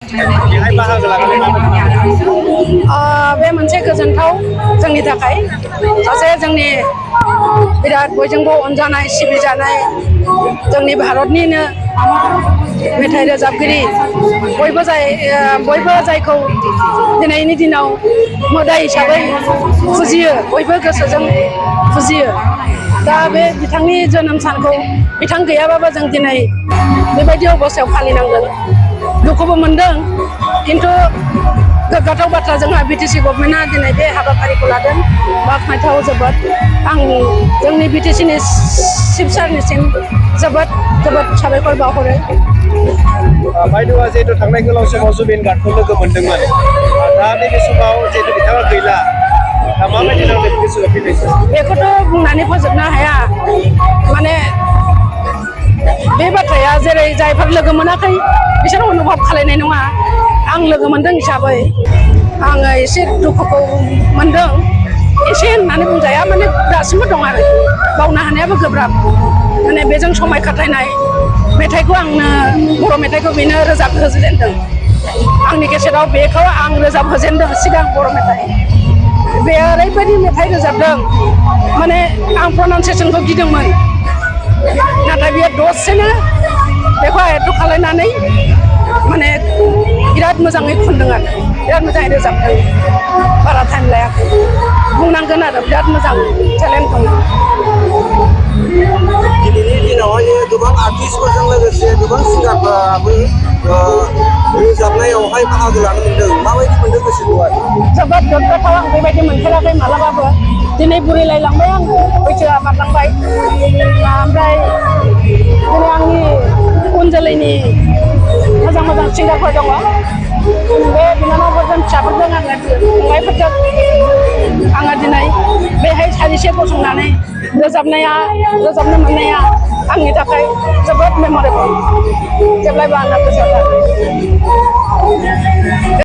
बेहाय बाहागो लानानै बे मोनसे गोजोनथाव जोंनि थाखाय सासे जोंनि बिराद बयजोंबो अनजानाय सिबिजानाय जोंनि भारतनिनो मेथाइ रोजाबगिरि बयबो जायखौ दिनैनि दिनाव मोदाय हिसाबै फुजियो बयबो गोसोजों फुजियो। दा बे बिथांनि जोनोम सानखौ बिथां गैयाबाबो जों दिनै बेबायदि अबस्थायाव फालिनांगोन। दुखुबो मोनदों खिन्थु गोग्गाथाव बाथ्रा जोंहा बिटिसि गभर्नमेन्टआ दिनै बे हाबाफारिखौ लादों बाख्नायथाव जोबोद। आं जोंनि बिटिसिनि चिफ सारनिसिम जोबोद साबायखर बावहरो। बायद'आ जिहेतु थांनाय गोलाव समाव जुबिन गार्गखौ लोगो मोनदोंमोन, दा नैबे समाव जिहेतु बिथाङा गैला, दा माबायदि नांदों गोसोआव फैनायखौ? बेखौथ' बुंनानै फोजोबनो हाया। माने बे बाथ्राया जेरै जायफोर लोगो मोनाखै बिसोर अनुभब खालायनाय नङा। आं लोगो मोनदों हिसाबै आङो एसे दुखुखौ मोनदों। एसे होननानै बुंजाया, माने दासिमबो दं आरो बावनो हानायाबो गोब्राब। माने बेजों समाय खाथायनाय मेथाइखौ आंनो बर' मेथाइखौ बेनो रोजाबहोजेनदों। आंनि केसेटआव बेखौ आं रोजाबहोजेनदों सिगां बर' मेथाइ। बे ओरैबायदि मेथाइ रोजाबदों माने आं प्रनाउनसियेसनखौ गिदोंमोन, नाथाय बियो दसेनो बेखौ आयत्त खालायनानै माने बिराद मोजाङै खनदों आरो बिराद मोजाङै रोजाबदों। बारा टाइम लायाखै बुंनांगोन आरो बिराद मोजां टेलेन्ट दं। दिनैनि दिनावहाय गोबां आर्टिस्टफोरजों लोगोसे गोबां सिंगारफोराबो रोजाबनायावहाय बाहागो लानो मोनदों। माबायदि मोनदों गोसोखौहाय? जोबोद गोग्गाथाव। आं बेबायदि मोनफेराखै मालाबाबो। दिनै बुरिलायलांबाय आङो, बैसोआ बारलांबाय। ओमफ्राय दिनै आंनि उन जोलैनि मोजां सिंगारफोर दङ। बे बिनानावफोरजों फिसाफोरजों फंबायफोरजों आङो दिनै बेहाय सारिसे गसंनानै रोजाबनो मोननाया आंनि थाखाय जोबोद मेमरेबल। जेब्लायबो आंना गोसोआव थागोन।